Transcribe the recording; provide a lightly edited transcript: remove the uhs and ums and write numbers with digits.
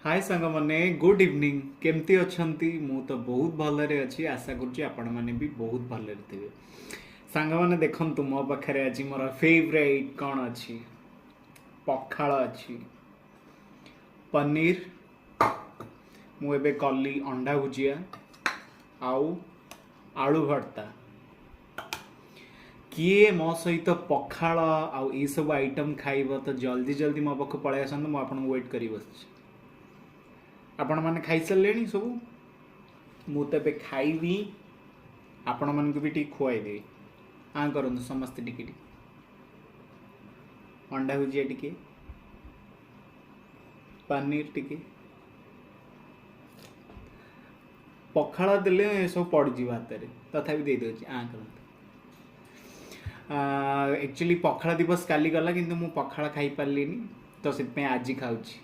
ହାଏ ସାଙ୍ଗମାନେ, good evening. କେମିତି ଅଛନ୍ତି? ମୁଁ ତ ବହୁତ ଭଲରେ ଅଛି। ଆଶା କରୁଛି ଆପଣମାନେ ବି ବହୁତ ଭଲରେ ଥିବେ। ସାଙ୍ଗମାନେ, ଦେଖନ୍ତୁ, ମୋ ପାଖରେ ଆଜି ମୋର ଫେଭରାଇଟ୍ କ'ଣ ଅଛି। ପଖାଳ ଅଛି, ପନିର, ମୁଁ ଏବେ କଲି ଅଣ୍ଡା ଭୁଜିଆ ଆଉ ଆଳୁ ଭର୍ତ୍ତା। କିଏ ମୋ ସହିତ ପଖାଳ ଆଉ ଏଇସବୁ ଆଇଟମ୍ ଖାଇବ ତ ଜଲ୍ଦି ଜଲ୍ଦି ମୋ ପାଖକୁ ପଳେଇ ଆସନ୍ତୁ। ମୁଁ ଆପଣଙ୍କୁ ୱେଟ୍ କରି ବସିଛି। ଆପଣମାନେ ଖାଇସାରିଲେଣି ସବୁ? ମୁଁ ତ ଏବେ ଖାଇବି, ଆପଣମାନଙ୍କୁ ବି ଟିକେ ଖୁଆଇଦେବି। ଆଁ କରନ୍ତୁ ସମସ୍ତେ, ଟିକେ ଟିକେ ଅଣ୍ଡା ଭୁଜିଆ ଟିକେ, ପନିର ଟିକେ। ପଖାଳ ଦେଲେ ସବୁ ପଡ଼ିଯିବ ହାତରେ, ତଥାପି ଦେଇଦେଉଛି, ଆଁ କରନ୍ତୁ। ଆକ୍ଚୁଆଲି ପଖାଳ ଦିବସ କାଲି ଗଲା, କିନ୍ତୁ ମୁଁ ପଖାଳ ଖାଇପାରିଲିନି, ତ ସେଥିପାଇଁ ଆଜି ଖାଉଛି।